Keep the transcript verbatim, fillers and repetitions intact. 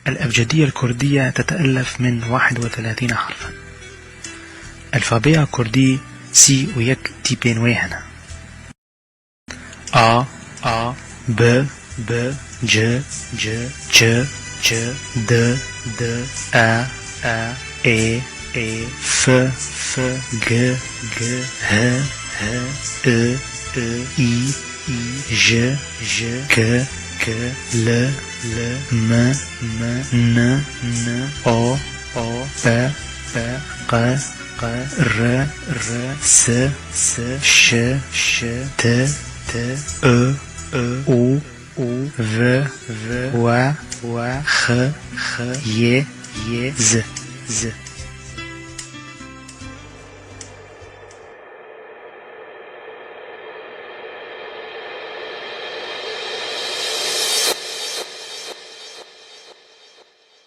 الأبجدية الكردية تتألف من واحد وثلاثين حرفا. Alfabeya kurdî sî û yek tîpên wê hene. A, A, B, B, C, C, Ç, Ç, D, D, E, E, Ê, Ê, F, F, G, G, H, H, I, I, Î, Î, J, J, K, K, L, L, M, M, N, N, O, O, P, P, Q, Q, R, R, S, S, Ş, Ş, T, T, I, I, U, U, V, V, W, W, X, X, Y, Y, Z, Z.